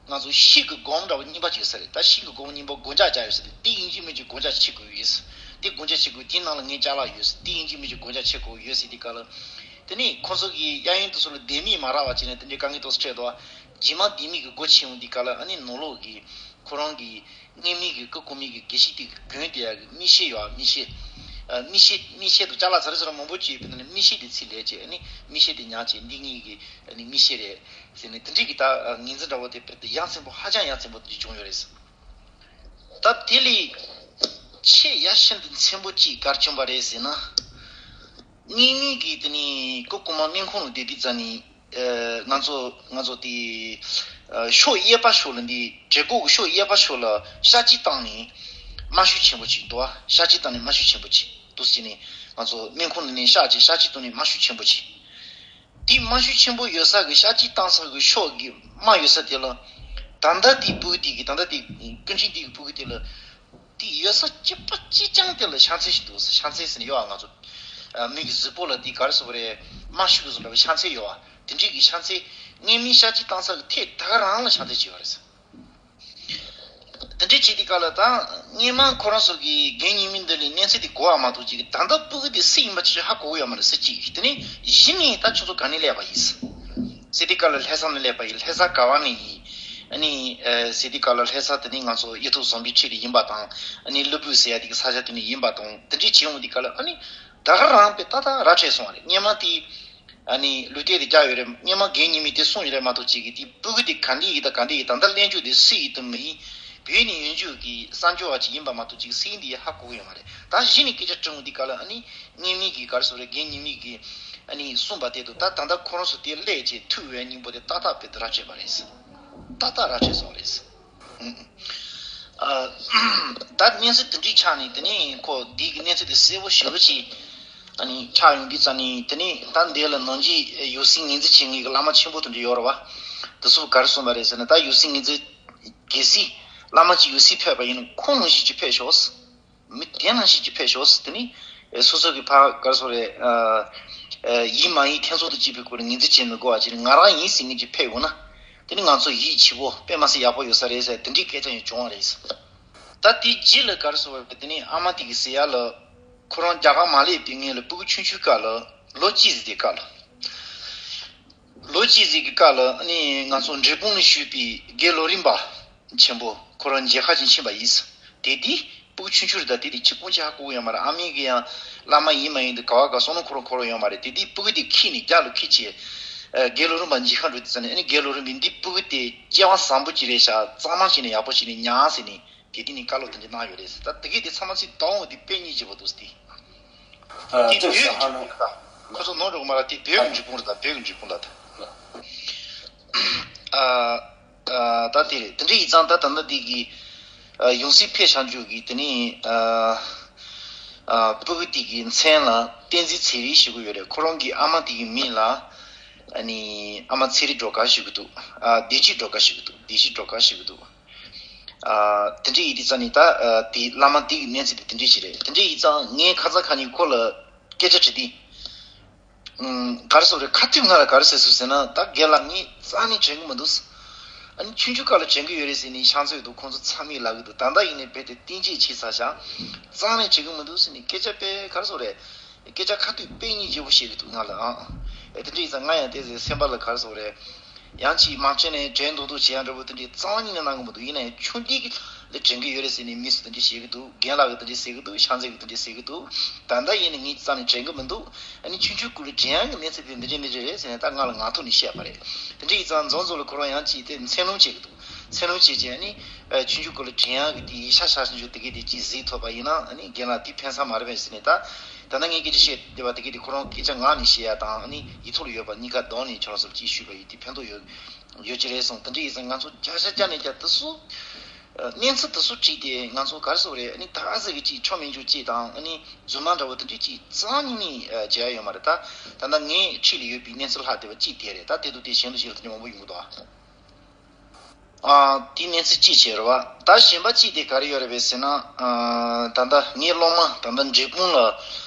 ང་ཚོ་ཤིང་གི་སྒོམ་འདྲ་པོ་རྙིང་པ་ཅིག་ཡོད་ས་རེད། ད་ཤིང་གི་སྒོམ་རྙིང་པ་སྒོ་ལྕགས་བརྒྱབ་ཡོད་ས་རེད། དེ་ཡིན་གཅིག་མིན་གཅིག་སྒོ་ལྕགས་ཕྱེ་དགོས་ཡོད་ཟེར། དེ་སྒོ་ལྕགས་ཕྱེ་དགོས། དེའི་ནང་ལ་ངའི་ཅ་ལག་ཡོད་ཟེར། དེ་ཡིན་གཅིག་མིན་གཅིག་སྒོ་ལྕགས་ཕྱེ་དགོས་ཡོད་ཟེར། དེ་ག་ལ། དེ་ནས་ཁོང་ཚོ་གིས་གཡས་གཡོན་དེ་ཚོ་ལ་ལྡེ་མིག་མ་རག་པ་བྱས་ནས་དེ་འདྲའི་དཀའ་ངལ་ཏོག་ཙམ་འཕྲད་འདུག་རྗེས་མ་ལྡེ་མིག་གི་སྒོ་ཕྱེ་འོང་དུས་སྐབས་ལ་ཨ་ནི་ནང་ལོགས་ཀྱི་ཁོ་རང་གི་སྔོན་མའི་གི་སྐུ་གོང་མའི་གི་དགེ་བཤེས་དེ་གི་གྱོན་དེ་ཡག་གི་མིག་ཤེལ་ཡོད་ཨ། མིག་ཤེལ། ཨ་མིག་ཤེལ་མིག་ཤེལ་དང་ཅ་ལག་ཚ་རེ་ཚ་རེ་མང་པོ་ཅིག་ཡོད་པའི་ནང་ནས་མིག་ཤེལ་དེ་ཚུར་ལེན་བྱས། ཨ་ནི་མིག་ཤེལ་དེ་ཉར་བྱས། འདི་ངའི་གི་ཨ་ནི་མིག་ཤེལ་རེད་ཟེར་ནས་དེ་འདྲའི་གི་ད་ངོས་འཛིན་འདྲ་པོ་དེ་དཔེ་དེ་ཡ་མཚན་པོ་ཧ་ཅང་ཡ་མཚན་པོ་དེ་འདྲ་བྱུང་ཡོད་རེད། ད་དེ་ལས་ཆེས་ཡ་ཤིན་ཏུ་མཚན་པོ་ཅིག་ག་རེ་བྱུང་བ་རེད་ཟེར་ན། སྔོན་མའི་གི་དེ་ནི་སྐུ་གོང་མ་སྨན་ཁང་ནང་བསྡད་དུས་ཙ་ནི། ཨ་ང་ཚོ་ང་ཚོ་དེ་ཨ་ཕྱོགས་གཡས་པ་ཕྱོགས་ལ། འདི་གྲལ་སྒོ་གི་ཕྱོགས་གཡས་པ་ཕྱོགས་ལ་ཤ་ཅིག་བཏང་ནས་རྨ་ཤུལ་ཆེན་པོ་ཅིག་འདུག་ཨ། ཤ་ཅིག་བཏང་ནས་རྨ་ཤུལ་ཆེན་པོ་ཅིག་འདུག་ཟེར་ནས། ང་ཚོ་སྨན་ཁང་ནང་ནས་ཤ་ཅིག་ཤ་ཅིག་བཏང་ནས་རྨ་ཤུལ་ཆེན་པོ་ཅིག་དེ་རྨ་ཤུལ་ཆེན་པོ་ཡོད་ས་གི་ཤ་ཅིག་བཏང་ས་གི་ཕྱོགས་ཀྱི་རྨ་ཡོད་ས་དེ་ལ། ད་ལྟ་དེའི་སྤུ་གུ་དེ་གི་ད་ལྟ་དེ་སྐུ་མཁྱེན་དེ་གི་སྤུ་གུ་དེ་ལ། དེ་ཡོད་ས་གཅིག་པ་གཅིག་རྐྱང་དེ་ལ་ཤ་ཚལ་ཞིག་འདུག་ཤ་ཚལ་ཟེར་ནས་ཡོད་ཨ། ང་ཚོ་ཨ་མི་གི་གཟུགས་པོ་ལ་དེ་ག་རེ་ཟེར་དགོས་རེད། རྨ་ཤུལ་གི་བཟོ་འདྲ་བའི་ཤ་ཚལ་ཡོད་ཨ། དེ་འདྲའི་གི་ཤ་ཚལ་སྔོན་མའི་ཤ་ཅིག་བཏང་ས་གི་ཐད་ད་ག་རང་ལ་ཤ་ཚལ་ཅིག་ཡོད་རེད་ཟེར། དེ་འདྲའི་བྱས་དུས་སྐབས་ལ་ད་སྔོན་མ་ཁོ་རང་ཚོ་གི་རྒན་ཉི་མའི་མདུན་ལ་གནས་ཚུལ་དེ་གོ་བ་མ་གཏོགས་ཅིག་ད་ལྟ་སྤུ་གུ་དེ་སུ་ཡིན་པ་ཅིག་ཧ་གོ་གི་ཡོད་མ་རེད་ཟེར་གཅིག་དེ་ནས་གཞི་ནས་ད་ཁྱོད་ཚོ་ག་ནས་སླེབས་པ་ཡིན་ཟེར་དུས་སྐབས་ལ། ལྷ་ས་ནས་སླེབས་པ་ཡིན། ལྷ་ས་ག་བ་ནས་ཡིན། ཨ་ནི་ཨ་ཟེར་དུས་སྐབས་ལ། ལྷ་ས་དེ་ནི་ང་ཚོ་གཡུ་ཐོག་བཟང་པོའི་འཁྲིས་ལ་ཡིན་པ་དང་། ཨ་ནི་ཀླུ་སྦུག་ཟེར་ཡ་དེ་གི་ས་ཆ་དེ་ནས་ཡིན་པ་དང་། དེ་འདྲའི་བྱས་འོང་དུས་སྐབས་ལ་ཨ་ནི་ད་ག་རང་དཔེ་ཏག་ཏག་ར་འཕྲོད་སོང་བ་རེད། སྔོན་མ་དེ་ཨ་ནི་ལུས་རྟེན་དེ་བརྒྱབ་ཡོད་རེད། སྔོན་མ་རྒན་ཉི་མས་དེ་གསུངས་ཡོད་རེད་མ་གཏོགས་ཅིག་གི་དེ་སྤུ་གུ་དེ་ག་འདྲ་ཡིན་དང་ག་འདྲ་ཡིན་དང་། ད་གླེང་རྒྱུ་དེ་སུ་ཡིན་དང་མི་ཡིན། བོད་ནས་ཡོང་རྒྱུ་གི་གསར་འབྱོར་བ་ཅིག་ཡིན་པ་མ་གཏོགས་ཅིག་སུ་ཡིན་དེ་ཧ་གོ་གི་ཡོད་མ་རེད། ད་གཞི་ནས་སྐད་ཆ་དྲི་འོང་དུས་སྐབས་ལ་ཨ་ནི་སྔོན་མའི་གི་ག་རེ་ཟེར་རེད། རྒན་ཉི་མས་གི་ཨ་ནི་གསུངས་པ་དེ་དང་ད་ད་ལྟ་ཁོ་རང་ཚོ་དེ་སླེབས་བྱས་ཐུག་པའི་སྙིང་པོ་དེ་ཏག་ཏག་དཔེ་དེ་ར་འཕྲོད་པ་རེད། ཏག་ཏག་ར་འཕྲོད་སོང་རེད། ཨ། ད་གནས་ཚུལ་དེ་འདྲའི་ཆགས་ནས། དེ་ནས་ཁོ་དེའི་གི་གནས་ཚུལ་དེ་གསལ་པོ་ཞེ་པོ་ཅིག་ཨ་ནི་ཆགས་ཡོང་དུས་ཙ་ནས། དེ་ནས་ད་འདི་ལ་ནང་ཆོས་ཡོད་སའི་ངོས་འཛིན་བྱེད་མཁན་གི་བླ་མ་ཆེན་པོ་དེ་འདྲ་ཡོད་རེད་པ། དེ་ཚོས་ག་རེ་གསུངས་པ་རེད་ཟེར་ན། ད་ཡོད་སའི་ངོས་འཛིན་གལ་སྲིད་བླ་མ་ཅིག་ཡོད་སའི་ཕེབས་པ་ཡིན་ན་ཁོང་ནང་བཞིན་ཅིག་ཕེབས་ཤོག་མི་དེ་ནང་བཞིན་ཅིག་ཕེབས་ཤོག་དེ་ནི་སོ་སོ་གི་ཕ་ག་རེ་ཟེར་དགོས་རེད། ཨ་ཨ་ཡིན་མ་ཡིན་ཐེ་ཚོམ་དང་བཅས་པའི་སྐོར་ངོས་འཛིན་བྱེད་མི་དགོས་པ་ཅིག་ང་རང་ཡིན་ཟེར་མཁན་ཅིག་ཕེབས་ཡོང་ན། དེ་ནི་ང་ཚོ་ཡིད་ཆེས་པོ་དཔེ་མ་སྲིད་ཡག་པོ་ཡོད་ས་རེད་ཟེར། དེ་འདྲའི་སྐད་ཆ་ཡང་བྱུང་བ་རེད། ད་དེའི་རྗེས་ལ་ག་རེ་ཟེར་བ་དེ་ནི་ཨ་མ་དེ་གིས་ཟེར་ཡ་ལ། ཁོ་རང་རྒྱ་གར་མ་སླེབས་པའི་སྔོན་ལ་སྤུ་གུ་ཆུང་ཆུང་སྐབས་ལ། ལོ་གཅིག་ཙམ་དེ་སྐབས་ལ། ལོ་གཅིག་ཙམ་གྱི་སྐབས་ལ་ཨ་ནི་ང་ཚོ་འབྲས་སྤུངས་ལ་བཞུགས་པའི་རྒན་ལོ་རིམ་པ་ཆེན་པོ་ཁོ་རང་མཇལ་ཁ་ཅིག་ཕྱིན་པ་ཡིན། དེ་དུས་སྤུ་གུ་ཆུང་ཆུང་རེད། ད་དེ་དུས་ཆི་སྤུན་མཆེད་ཧ་གོ་གི་ཡོད་མ་རེད། ཨ་མའི་གི་ཡང་བླ་མ་ཡིན་མ་ཡིན་དེ་ག་བ་ག་སོང་ན་ཁོ་རང་གོ་ཡོད་མ་རེད། དེ་དུས་སྤུ་གུ་དེ་ཁྱེར་ནས་རྒྱབ་ལ་ཁྱེར་བྱས། ཨ་རྒན་ལོ་རིམ་པ་མཇལ་ཁ་འགྲོ་དུས་ཙ་ནས། ཨ་ནི་རྒན་ལོ་རིམ་པས་འདི་སྤུ་གུ་དེ་སྐྱེ་བ་བཟང་པོ་ཅིག་རེད་ཤག་གཙང་མ་བྱས་ནས་ཡག་པོ་བྱས་ནས་ཉར་ཟེར་ནས། དེ་དུས་ནས་བཀའ་སློབ་དེ་འདྲ་གནང་ཡོད་རེད་ཟེར། ད་དེ་གས་དེ་ཚང་མ་ཚིག་དང་བོ་དེ་དཔེ་རྙིང་རྗེ་པོ་འདུག་ཟེར་དེ། ཨ་དེ་ཅོ་བོད་ཀྱི་ས་འབྲས་ཧ་སྤུངས་རེད་ད། ཁོ་ཚོ་ནོར་འགྲོ་གི་མ་རེད། དེ་བོད་ཀྱི་འབྲས་སྤུངས་རེད་ད། བོད་ཀྱི་འབྲས་སྤུངས་རེད་ད། ཨ་ཨ་ད་དེ་རེད། དེ་འདྲ་ཡིན་ཙང་ད་ད་ལྟ་དེ་གི་ཨ་ཡོང་སྲིད་ཕེབས་བཞག་རྒྱུ་གི་དེ་ནས་ཨ་ཨ་སྤུ་གུ་དེ་གི་མཚན་ལ་བསྟན་འཛིན་ཚེ་རིང་ཞུ་གི་ཡོད་རེད། ཁོ་རང་གི་ཨ་མ་དེ་གི་མིང་ལ་ཨ་ནི་ཨ་མ་ཚེ་རིང་སྒྲོལ་དཀར་ཞུ་གི་འདུག་ཨ་བདེ་སྐྱིད་སྒྲོལ་དཀར་ཞུ་གི་འདུག་བདེ་སྐྱིད་སྒྲོལ་དཀར་ཞུ་གི་འདུག་ཨ་དེ་འདྲ་ཡིན་དུས་ཙ་ནས་ད་ཨ་དེ་བླ་མ་དེ་གི་གནས་ཚུལ་དེ་དེ་འདྲ་ཞིག་རེད། དེ་འདྲ་ཡིན་ཙང་ངས་ཁ་སང་ཁ་ཉིན་ཁོ་ལ་སྐད་ཆ་དྲིས་དུས། ཨུམ། ག་རེ་ཟེར་རེད། ཁ་ཐུག་ང་ལ་ག་རེ་ཟེར་སོང་ཟེར་ན། ད་རྒན་ལགས་ངས་རྩ་ནས་དྲན་གི་མི་འདུག་ཨ་ནི་ཆུང་ཆུང་སྐབས་ལ་དྲན་གི་ཡོད་རེད་ཟེར་ནས་ཤང་ཚོད་དུ་ཁོང་ཚོ་ཚང་མས་ལབ་གི་འདུག་ད་ལྟ་ཡིན་ནའི་རྦད་དེ་བསྟན་བཅོས་བྱས་ཚར་ཤག་རྩ་ནས་དྲན་གི་མི་འདུག་ཟེར་ནས་སྐད་ཆ་དཔེ་ག་རེ་ཟེར་རེད། སྐད་ཆ་ཁ་ཐུག་དཔེ་སྙིང་རྗེ་པོ་བཤད་གི་འདུག་ང་ལ་ཨང་། ཨེ་དེ་འདྲ་ཡིན་ཙང་ང་ཡང་དེ་ཟེར་སེམས་པ་ལ་ག་རེ་ཟེར་རེད། ཡང་ཅིག་མ་དྲན་ནས་དྲན་མདོག་མདོག་བྱེད་ཡ་འདྲ་པོ་དེ་འདྲའི་རྩ་བ་ཉིད་ནས་གནང་གི་མི་འདུག་ཡིན་ན་ཡང་ཆུང་དུས་ཀྱི་ལ་དྲན་གི་ཡོད་རེད་ཟེར་ནས་མི་སུ་དེ་འདྲ་བཤད་གི་འདུག་རྒན་ལགས་ཀྱིས་དེ་འདྲ་ཟེར་གི་འདུག་ཤང་ཚེ་གིས་དེ་འདྲ་ཟེར་གི་འདུག་ད་ལྟ་ཡིན་ནའི་ངས་རྩ་ནས་དྲན་གི་མི་འདུག་ཨ་ནི་ཆུང་ཆུང་སྐབས་ལ་དྲན་ཡག་གི་གནས་ཚུལ་དེ་འདི་འདྲ་འདི་འདྲ་རེད་ཟེར་ནས་ད་ང་ལ་ངག་ཐོག་ནས་བཤད་པ་རེད། དེ་འདྲ་ཡིན་ཙང་རྫོང་རྫོང་ལ་ཁོ་རང་ཡང་ཅིག་དེ་མཚན་ལོང་བྱེད་གི་འདུག་མཚན་ལོང་བྱེད་བྱས་ཨ་ནི་ཆུང་ཆུང་སྐབས་ལ་དྲན་ཡག་གི་དེ་ཡིག་ཆ་ཞག་ཞིག་འཇོག་དེ་གས་དེ་ཅིག་གཟིགས་ཐུབ་པ་ཡིན་ན། ཨ་ནི་རྒན་ལགས་དེ་ཕན་ས་མ་རེད་པས་ཟེར་ནས། ད་ད་ལྟ་ངས་སྐད་ཆ་བཤད་བསྡད་པ་དེ་གས་དེ་ཁོ་རང་སྐད་ཆ་ངག་ནས་བཤད་ཡ་དང་ཨ་ནི་ཡིག་ཐོག་ལ་ཡོད་པ་གཉིས་ཀ་བསྡོམས་ནས་ཁྱོད་རང་ཚོར་ཅིག་ཞུས་པ་ཡིན། དེ་ཕན་ཐོགས་ཡོད་ཡོད་ཀྱི་རེད་གསུངས། དེ་འདྲ་ཡིན་ཙང་ང་ཚོ་བརྒྱ་ཆ་བརྒྱ་ནས་བརྒྱ་དེ་སུ། གནས་ཚུལ་དེ་ཚོ་བྲིས་ཏེ་ང་ཚོ་ག་རེ་ཟེར་དགོས་རེད། ཨ་ནི་ད་ག་ཟེ་གི་ཅིག་ཆོ་མེད་འཇུག་ཅིག་དང་ཨ་ནི་རྫུན་མ་འདྲ་བོ་དེ་འདྲས་ཅིག་རྩ་ནས་ནི་བྱེད་ཡ་ཡོད་མ་རེད། ད་ད་ལྟ་ངའི་འཁྲིས་ལ་ཡོད་པའི་གནས་ཚུལ་ལྷག་བསྡད་པ་ཅིག་དེ་རེད། ད་དེ་དུ་དེ་གཞན་དུ་གཞན་དུ་དེ་འདྲས་མང་པོ་ཡོང་གི་འདུག་ཨ། ཨ། དེའི་གནས་ཚུལ་གཅིག་བྱས་རེད་བ། ད་གཞན་པ་གཅིག་དེ་ག་རེ་ཡོད་རེད་པས་ཟེར་ན། ཨ། ད་ལྟ་ངའི་སློབ་མ་ད་ལྟ་འབྲས་སྤུངས་ལ།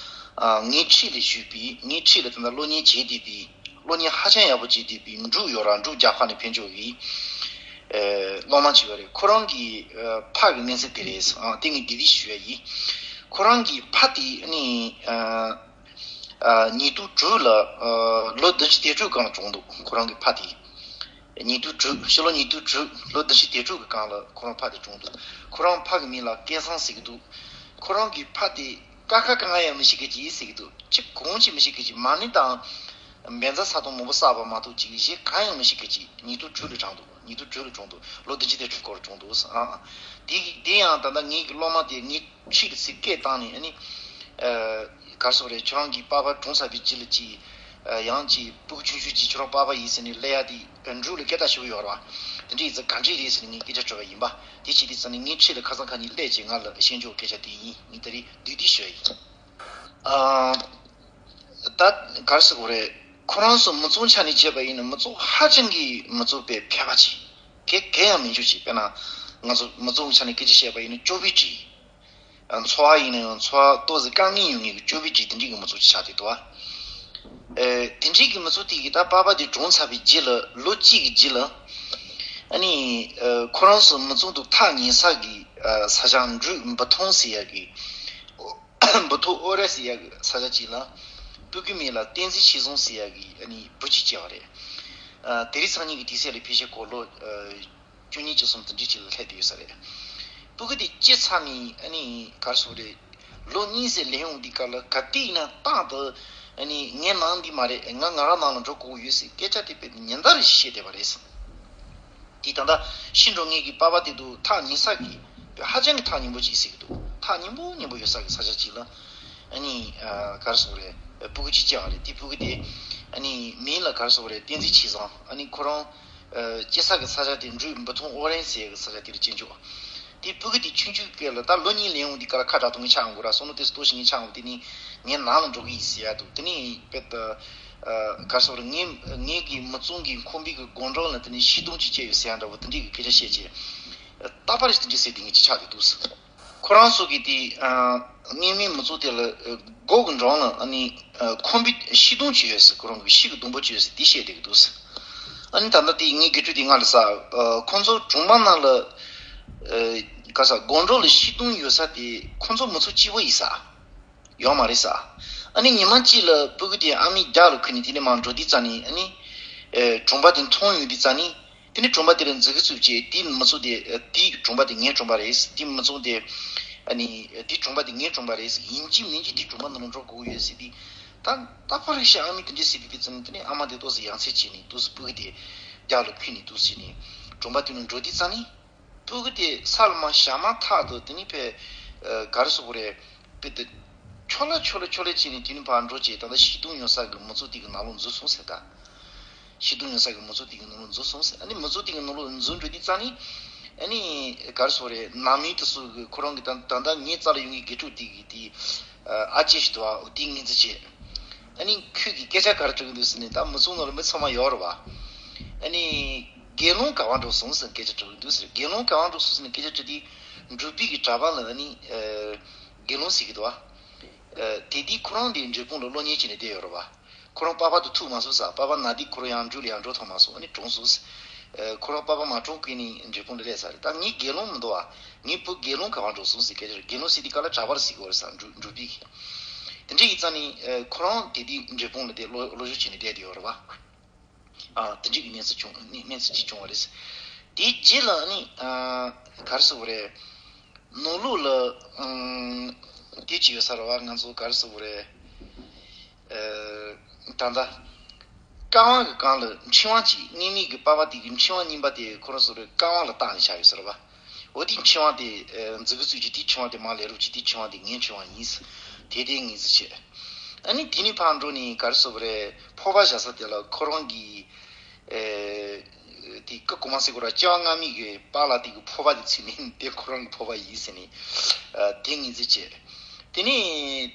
ཨ། ངའི་འཁྲིས་ལ་བཞུགས་པའི་ངའི་འཁྲིས་ལ་ད་ལྟ་སློབ་གཉེར་བྱེད་བསྡད་པའི་སློབ་གཉེར་ཧ་ཅང་ཡག་པོ་བྱེད་བསྡད་པའི་འབྲུག་ཡོད་ར། འབྲུག་རྒྱ་གར་ནས་ཕེབས་འབྱོར་གྱི། ཨ། སློབ་མ་ཅིག་ཡོད་རེད། ཁོ་རང་གི། ཨ། ཕ་གི་གནས་ཚུལ་དེ་རེད། ཨ། དེ་ངས་འདི་འདི་ཞུ་ཡ་ཡིན། ཁོ་རང་གི་ཕ་དེ་ནི། ཨ། ཨ། ཉིས་སྟོང་དྲུག་ལ། ཨ། ལོ་བདུན་ཅུ་དོན་དྲུག་སྒང་ལ་གྲོངས་འདུག་ཁོ་རང་གི་ཕ་དེ། ཉིས་སྟོང་དྲུག་ཕྱི་ལོ་ཉིས་སྟོང་དྲུག་ལོ་བདུན་ཅུ་དོན་དྲུག་གི་སྒང་ལ་ཁོ་རང་ཕ་དེ་གྲོངས་འདུག་ཁོ་རང་ཕ་གི་མིང་ལ་སྐལ་བཟང་ཟེར་གི་འདུག་ཁོ་རང་གི་ཕ་དེ་ཀ་ཁ་གང་ཡང་མི་ཤེས་གི་ཅིག་ཟེར་གི་འདུག་ཅི་གང་ཅི་མི་ཤེས་གི་ཅིག་མ་ཎི་དང་། བཛྲ་ས་དང་མང་པོ་བསགས་པ་མ་གཏོགས་ཅིག་གཞན་གང་ཡང་མི་ཤེས་གི་ཅིག་ཉིས་སྟོང་དྲུག་ལ་གྲོངས་འདུག་ཉིས་སྟོང་དྲུག་ལ་གྲོངས་འདུག་ལོ་བདུན་ཅུ་དོན་དྲུག་སྐོར་གྲོངས་འདུག་ཨ། དེ་དེ་ཡང་ད་ལྟ་ངེད་ཀྱི་སློབ་མ་དེ་ངེད། ཁྲིད་ཀྱི་ཚིག་སྐད་བཏང་ནས་ཨ་ནི། ཨ། ག་རེ་ཟེར་དགོས་རེད། ཁྱོད་རང་གི་པ་ཕ་གྲོངས་ཚར་བའི་རྗེས་ལ་ཅིག་ཨ། ཡང་ཅིག་སྤུ་གུ་ཆུང་ཆུང་ཅིག་ཁྱོད་རང་པ་ཕ་ཡིན་ཟེར་ནས་སླེབས་ཡ་དེ་འབྲུག་ལ་སྐད་གྲགས་ཆེ་བོ་ཡོད་རེད་བ། དེ་འདྲ་ཡིན་ཙང་ག་འདྲས་རེད་ཟེར་ནས་ངས་སྐད་ཆ་དྲིས་པ་ཡིན་པ། དེ་བྱས་དུས་ཙང་ནས་ངའི་འཁྲིས་ལ་ཁ་སང་ཁ་ཉིན་སླེབས་བྱས་ང་ལ་ཤེས་འཇོག་སྐད་ཆ་དེ་ཡིན། ངས་ད་རེས་བསྡུས་བསྡུས་ཞུ་ཡ་ཡིན། ཨ། ད་ག་རེ་ཟེར་དགོས་རེད། ཁོ་རང་ཚོ་མི་ཚོགས་ཆ་ནས་བྱས་པ་ཡིན་ན་མི་ཚོགས་ཧ་ཅང་གི་མི་ཚོགས་པའི་ཕལ་པ་ཅིག་གེ་གེ་ཡང་མི་འཇུག་ཅིག་དཔེར་ན། ང་ཚོ་མི་ཚོགས་ཀྱི་ཆ་ནས་སྐད་ཆ་བཤད་པ་ཡིན་ན་སྐྱོ་བའི་བྲིས། ཚོར་བ་ཡིན་ན་ཡང་ཚོར་བ་ཏོག་ཙམ་དཀའ་ངལ་ཡོང་མཁན་གྱི་སྐྱོ་བའི་བྲིས་དེ་འདྲའི་གི་མི་ཚོགས་ཅིག་ཆགས་བསྡད་འདུག་བ། ཨེ། དེ་འདྲའི་གི་མི་ཚོགས་དེ་གི་ད་པ་ཕ་དེ་གྲོངས་ཚར་བའི་རྗེས་ལ་ལོ་གཅིག་གི་རྗེས་ལ། ཨ་ནི། ཨ། ཁོ་རང་ཚོ་མི་ཚོགས་འདུ་ཐག་ཉེ་ས་གི། ཨ། ས་ཆ་འབྲུག་འབུ་ཐོང་ཟེར་ཡ་གི། འབུ་ཐོང་ཨོ་རེ་ཟེར་ཡ་གི་ས་ཆ་གཅིག་ལ། སྤུ་གུའི་མིང་ལ་བསྟན་འཛིན་ཆོས་བཟང་ཟེར་ཡ་གི་ཨ་ནི་བུ་གཅིག་སྐྱེས་པ་རེད། ཨ། དེ་རིང་སང་ཉིན་གི་དུས་ཚོད་ལ་ཕལ་ཆེར་ཁོ་ལོ། ཨ། བཅུ་གཉིས་བཅུ་གསུམ་དེ་འདྲའི་ཅིག་ལ་སླེབས་བསྡད་ཡོད་ས་རེད། སྤུ་གུ་དེ་སྐྱེས་ཚར་ནས་ཨ་ནི་ག་རེ་ཟེར་དགོས་རེད། ལོ་གཉིས་ཙམ་ལས་ཡོང་དུས་སྐབས་ལ་ག་དུས་ཡིན་ན་རྟག་ཏུ་ཨ་ནི་ངའི་ནང་འདི་མ་རེད། ང་ང་རང་ནང་ལ་འགྲོ་དགོས་ཡོད་ཟེར་སྐད་ཆ་དེ་དཔེ་ཉིན་ལྟར་བཤད་བསྡད་པ་རེད། དེ་ད་ལྟ་ཤི་འགྲོ་ངེས་ཀྱི་པ་ཕ་དེ་འདུག་ཐག་ཉེ་ས་གི་ཧ་ཅང་གི་ཐག་ཉེ་པོ་ཅིག་ཟེར་གི་འདུག་ཐག་ཉེ་པོ་ཉེ་པོ་ཡོད་ས་གི་ས་ཆ་ཅིག་ལ། ཨ་ནི། ཨ། ག་རེ་ཟེར་དགོས་རེད། སྤུ་གུ་གཅིག་སྐྱེས་པ་རེད། དེ་སྤུ་གུ་དེ་ཨ་ནི་མིང་ལ་ག་རེ་ཟེར་དགོས་རེད། བསྟན་འཛིན་ཆོས་བཟང་། ཨ་ནི་ཁོ་རང་། ཨ། སྐྱེས་ས་གི་ས་ཆ་དེ་འབྲུག་འབུ་ཐོང་ཨོ་རེན་ཟེར་གི་ས་ཆ་དེ་ལ་སྐྱེས་འཇུག་དེ་སྤུ་གུ་དེ་ཆུང་ཆུང་སྐབས་ལ་ད་ལོ་གཉིས་ལོན་ཡོང་དུས་སྐབས་ལ་ཁ་གྲག་ཐོག་ངས་ཆགས་འོང་གི་ར། བསམ་བློ་དེ་ཚོ་གཏོང་ཞིག་ངས་ཆགས་འོང་། དེ་ནི་ངའི་ནང་ལ་འགྲོ་གི་ཡིན་ཟེར་ཡ་འདུག་དེ་ནི་དཔེ་ད། ཨ། ག་རེ་ཟེར་དགོས་རེད། ངའི་ངའི་གི་མི་ཚང་གི་ཁང་པའི་གི་སྒོ་འགྲམ་ལ་དེ་ནི་ཤི་སྡོང་ཅིག་སྐྱེས་ཡོད་ཟེར་ཡ་འདྲ་བོ་དེ་འདྲའི་གི་སྐད་ཆ་བཤད་བྱས། རྟག་པར་དེ་འདྲའི་ཟེར་དེ་ངས་ཅིག་ཆགས་བསྡད་འདུག་ཁོ་རང་ཚོ་གི་དེ། ཨ། སྔོན་མའི་མི་ཚོགས་དེ་ལ། ཨ། སྒོ་གི་འགྲམ་ལ་ཨ་ནི། ཨ། ཁང་པའི་ཤི་སྡོང་ཅིག་ཡོད་ཟེར། ཁོ་རང་གི་ཤི་གི་སྡོང་པོ་ཅིག་ཡོད་ཟེར་དེ་བཤད་བསྡད་ཀྱི་འདུག་ཨ་ནི་ད་ལྟ་དེ་ངའི་དགེ་ཕྲུག་དེ་ང་ལ་ཟེར། ཨ། ཁོང་ཚོ་གྲོང་པ་ནང་ལ། ཨ། ག་ས་སྒོ་འགྲམ་ལ་ཤི་སྡོང་ཡོད་ས་དེ་ཁོང་ཚོ་མི་ཚོགས་གཅིག་པོ་ཡིན་ས། ཡོད་མ་རེད་ས། ཨ་ནི་ཉི་མ་གཅིག་ལ་སྤུ་གུ་དེ་ཨ་མའི་རྒྱབ་ལ་འཁུར་ནས་དེ་ནས་མར་འགྲོ་དུས་ཙ་ནས་ཨ་ནི། ཨེ། གྲོང་པ་དེ་མཐོང་ཡོང་དུས་ཙ་ནས། དེ་ནས་གྲོང་པ་དེ་ལ་འཛུལ་གི་བཙུགས་བྱས་དེའི་མི་ཚོགས་དེ། ཨ། དེའི་གྲོང་པ་དེ་ངའི་གྲོང་པ་རེད། དེའི་མི་ཚོགས་དེ། ཨ་ནི། དེའི་གྲོང་པ་དེ་ངའི་གྲོང་པ་རེད། ཡིན་གཅིག་མིན་གཅིག་དེའི་གྲོང་པ་ནང་ལ་འགྲོ་དགོས་ཡོད་ཟེར་དུས། ད་ད་ཕར་ཤ་ཨ་མའི་དེ་འདྲས་ཟེར་དུས་དེ་ཙ་ནས་དེ་ནས་ཨ་མ་དེ་ཏོག་ཙམ་ཡ་མཚན་བྱས་ནས་ཏོག་ཙམ་སྤུ་གུ་དེ་རྒྱབ་ལ་འཁུར་ནས་ཏོག་ཙམ་བྱས་ནས་གྲོང་པ་དེ་ནས་འགྲོ་དུས་ཙ་ནས། སྤུ་གུ་དེ་ས་ལ་མར་བཞག་མ་ཐག་ཏུ་དེ་ནི་ཕེ། ཨ། ག་རེ་ཟེར་དགོས་རེད། ཕེ་དེ། ཆོ་ལེ་ཆོ་ལེ་ཆོ་ལེ་བྱས་ནས་དེ་ནི་ཕར་འགྲོ་བྱས། ད་ལྟ་ཤི་སྡོང་ཡོད་ས་གི་མི་ཚོགས་དེ་གི་ནང་ལོགས་འཛུལ་སོང་ཟེར་ད། ཤི་སྡོང་ཡོད་ས་གི་མི་ཚོགས་དེ་གི་ནང་ལོགས་འཛུལ་སོང་ཟེར། ཨ་ནི་མི་ཚོགས་དེ་གི་ནང་ལོགས་འཛུལ་འགྲོ་དུས་ཙ་ནི། ཨ་ནི་ག་རེ་ཟེར་དགོས་རེད། ནང་མི་དེ་ཚོ་གི་ཁོ་རང་གི་ད་ད་ལྟ་ངའི་རྩ་ལ་ཡོང་གི་དགེ་ཕྲུག་དེ་གི་དེ། ཨ། ཨ་ཅེ་ཞིག་འདུག་ཨ། འོ་དེ་ངོས་འཛིན་བྱས། ཨ་ནི་ཁོས་ཀྱིས་སྐད་ཆ་ག་རེ་དྲི་གི་འདུག་ཟེར་ནས། ད་མི་ཚང་ནང་ལ་མི་ཚང་མ་ཡོད་རེད་བ། ཨ་ནི། དགེ་སློང་ག་པར་འགྲོ་སོང་ཟེར་སྐད་ཆ་དྲི་གི་འདུག་ཟེར། དགེ་སློང་ག་པར་འགྲོ་སོང་ཟེར་ནས་སྐད་ཆ་དྲི་དུས། འབྲུག་པའི་གི་གྲྭ་པ་ལ་ཨ་ནི། ཨ། དགེ་སློང་ཟེར་གི་འདུག་ཨ། ཨ། དེ་དུས་ཁོ་རང་དེ་འབྲས་སྤུངས་ལ་སློབ་གཉེར་བྱས་ནས་བསྡད་ཡོད་རེད་བ། ཁོ་རང་པ་ཕ་དང་ཐུག་མ་སོང་ཟེར། པ་ཕ་ན་དུས་ཁོ་རང་ཡང་འབྲུག་ལ་ཡང་འགྲོ་ཐུབ་མ་སོང་། ཨ་ནི་གྲོངས་སོང་ཟེར། ཨ། ཁོ་རང་པ་ཕ་མ་གྲོངས་ཀྱི་ནི་འབྲས་སྤུངས་ལ་སླེབས་ཚར་རེད། ད་ངའི་དགེ་སློང་མི་འདུག་བ། ངའི་བུ་དགེ་སློང་ག་པར་འགྲོ་སོང་ཟེར་སྐད་ཆ་རེད། དགེ་སློང་ཟེར་དུས་སྐབས་ལ་གྲྭ་པ་ཟེར་གི་རེད་ཟེར། འབྲུག་འབྲུག་པའི་གི། དེ་འདྲ་ཡིན་ཙང་ནི། ཨ། ཁོ་རང་དེ་དུས་འབྲས་སྤུངས་ལ་དེ་སློབ་སློབ་སྦྱོང་བྱས་ནས་བསྡད་དེ་ཡོད་རེད་བ། ཨ། དེ་འདྲ་གི་གནས་ཚུལ་བྱུང་། གནས་གནས་ཚུལ་ཅིག་བྱུང་བ་རེད་ཟེར། དེའི་རྗེས་ལ་ནི། ཨ། ག་རེ་ཟེར་དགོས་རེད། ནང་ལོགས་ལ། ཨ། དེ་ཅིག་ཡོད་ས་རེད་བ། ང་ཚོ་ག་རེ་ཟེར་དགོས་རེད། ཨ། ད་ལྟ། རྐང་པ་གི་སྒང་ལ་མཆིན་པ་ཅིག་སྔོན་མའི་གི་པ་ཕ་དེ་གི་མཆིན་པ་རྙིང་པ་དེ་ཁོ་རང་ཚོ་རེ་རྐང་པ་ལ་བཏགས་ནས་བཞག་ཡོད་ས་རེད་བ། འོ་དེའི་མཆིན་པ་དེ། ཨ། འཛུལ་གི་བཙུགས་ཀྱི་དེའི་མཆིན་པ་དེ་མར་ལས་རོགས་ཀྱིས་དེའི་མཆིན་པ་དེ་ངའི་མཆིན་པ་ཡིན་ཟེར། དེ་དེ་ངོས་འཛིན་བྱས། ཨ་ནི་དེ་ནས་ཕར་འགྲོ་ནས་ག་རེ་ཟེར་དགོས་རེད། ཕོར་པ་བཞག་ས་དེ་ལ་ཁོ་རང་གི། ཨ། དེ་ཀ་གོ་མ་སི་གོ་ར་ལྕེ་བ་རྔ་མའི་གི་པཱ་ལགས་དེ་གི་ཕོར་པ་དེ་ཚུད་ནས་དེ་ཁོ་རང་གི་ཕོར་པ་ཡིན་ཟེར་ནས་དེ་ངོས་འཛིན་བྱས། དེ་ནས་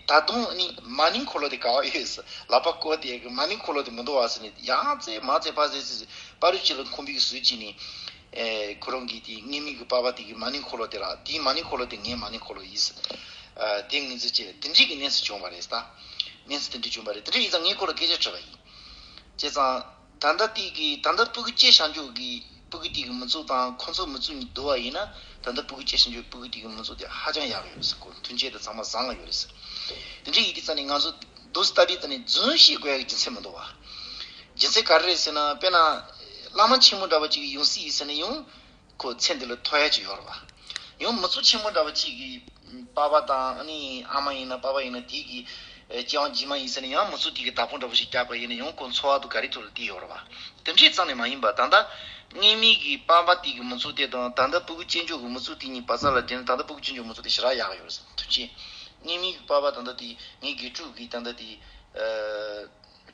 ད་དུང་ནི་མ་ནིང་འཁོར་ལོ་དེ་ག་བ་ཡོད་ཟེར། ལག་པ་བསྐོར་དེ་གི་མ་ནིང་འཁོར་ལོ་དེ་མི་འདུག་བ་ཟེར་ནས་ཡང་ཙེ་མ་ཙེ་ཕ་ཙེ་ཙེ་པ་རུ་ཅི་ལ་ཁོམ་པའི་གི་ཟུར་ཅིག་ནས་ཁོ་རང་གི་དེ་རྔ་མའི་གི་པཱ་ལགས་དེ་གི་མ་ནིང་འཁོར་ལོ་དེ་ར་དེའི་མ་ནིང་འཁོར་ལོ་དེ་ངའི་མ་ནིང་འཁོར་ལོ་ཡིན་ཟེར། དེ་ངོས་འཛིན་བྱས་དེ་འདྲའི་གི་གནས་སུ་བྱུང་བ་རེད་ད། གནས་སུ་དེ་འདྲའི་བྱུང་བ་རེད། དེ་འདྲའི་ཡིན་ཙང་ངས་ཁོ་ལ་སྐད་ཆ་དྲིས་པ་ཡིན། བྱས་ཙང་། ད་ལྟ་དེ་གི་ད་ལྟ་སྤུ་གུ་སྐྱེས་བཞག་འཇོག་གི་སྤུ་གུ་དེ་གི་མི་ཚོགས་དང་ཁོ་ཚོ་མི་ཚོགས་གཉིས་བསྡུར་བ་ཡིན་ན། ད་ལྟ་སྤུ་གུ་སྐྱེས་བཞག་འཇོག་སྤུ་གུ་དེ་གི་མི་ཚོགས་དེ་ཧ་ཅང་ཡག་ཡོད་རེད་ཟེར། ཁོ་མཐུན་རྐྱེན་དེ་ཚང་མ་བཟང་ང་ཡོད་རེད་ཟེར། དེ་འདྲ་ཡིན་དུས་ཙང་ནས་ང་ཚོ་མདོ་སྟབས་བདེ་ཙང་ནས་རྫུན་བཤད་དགོས་ཡག་གི་རྒྱུ་མཚན་མི་འདུག་བ། རྒྱུ་མཚན་ག་རེ་རེད་ཟེར་ན་དཔེར་ན། བླ་མ་ཆེན་མོ་འདྲ་བ་ཅིག་ཡོང་སྲིད་ཡིན་ཟེར་ན་ཡང་། ཁོ་ཚེ་འདི་ལ་ཐོབ་ཡ་ཅིག་ཡོད་རེད་བ། ཡང་མི་ཚོགས་ཆེན་མོ་འདྲ་བ་ཅིག་གི་པ་ཕ་དང་ཨ་ནི་ཨ་མ་ཡིན་ན་པ་ཕ་ཡིན་ན་དེ་གི་སྤྱི་དབང་རྗེས་མ་ཡིན་ཟེར་ན་ཡང་མི་ཚོགས་དེ་གི་བདག་པོ་འདྲ་བོ་ཞིག་རྒྱག་པ་ཡིན་ན་ཡང་ཁོ་འཚོ་བ་དང་ག་རེ་ཐོག་ལ་བལྟས་ཡོད་རེད་བ། དེ་འདྲའི་རྩ་ནས་མ་ཡིན་པ་ད་ལྟ་རྔ་མའི་གི་པ་ཕ་དེ་གི་མི་ཚོགས་དེ་དང་ད་ལྟ་སྤུ་གུ་གཅེན་གཅུང་གི་མི་ཚོགས་དེ་གཉིས་བར་ས་ལ་བསྒྲིལ་ན་ད་ལྟ་སྤུ་གུ་གཅེན་གཅུང་མི་ཚོགས་དེ་ཞེ་དྲག་ཡག་ཡོད་རེད་ཟེར། ཐུགས་རྗེ། རྔ་མའི་གི་པ་ཕ་ད་ལྟ་དེ་ངའི་དགེ་ཕྲུག་གི་ད་ལྟ་དེ།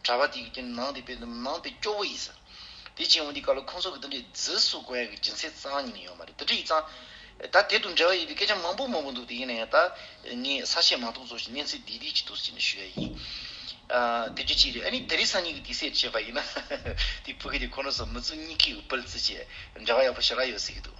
གྲྭ་པ་དེ་གི་ནང་དེ་དཔེ་ནང་དཔེ་སྐྱོ་བོ་ཡིན་ས། དེ་བྱས་འོང་དེ་ག་ལ་ཁོང་ཚོ་གི་དེ་འདྲའི་རྫི་བཟོ་དགོས་ཡ་གི་རྒྱུ་མཚན་རྩ་བ་ཉིད་ནས་ཡོད་མ་རེད། དེ་འདྲ་ཡིན་ཙང་། ད་དེ་དང་འབྲེལ་བ་ཡོད་པའི་སྐད་ཆ་མང་པོ་མང་པོ་འདུག་དེ་ཡིན་ན་ཡང་ད་ངས་ས་བཤད་མ་ཐུབ་ཚོ་ཞིག་གནས་ཚུལ་བདེ་བདེ་ཅིག་འདུག་ཟེར་ནས་ཞུ་ཡ་ཡིན། དེ་རྒྱུ་གཅིག་རེད། ཨ་ནི་དེ་རིང་སང་ཉིན་གི་དུས་ཚོད་བྱས་པ་ཡིན་ན་དེ་ཕྲུ་གུ་དེ་ཁོ་རང་ཚོ་མི་ཚོ་གཉིས་ཀྱི་སྤུ་ལ་བརྩི་བྱས་འབྲེལ་བ་ཡག་པོ་ཞེ་དྲག་ཡོད་ཟེར་གི་འདུག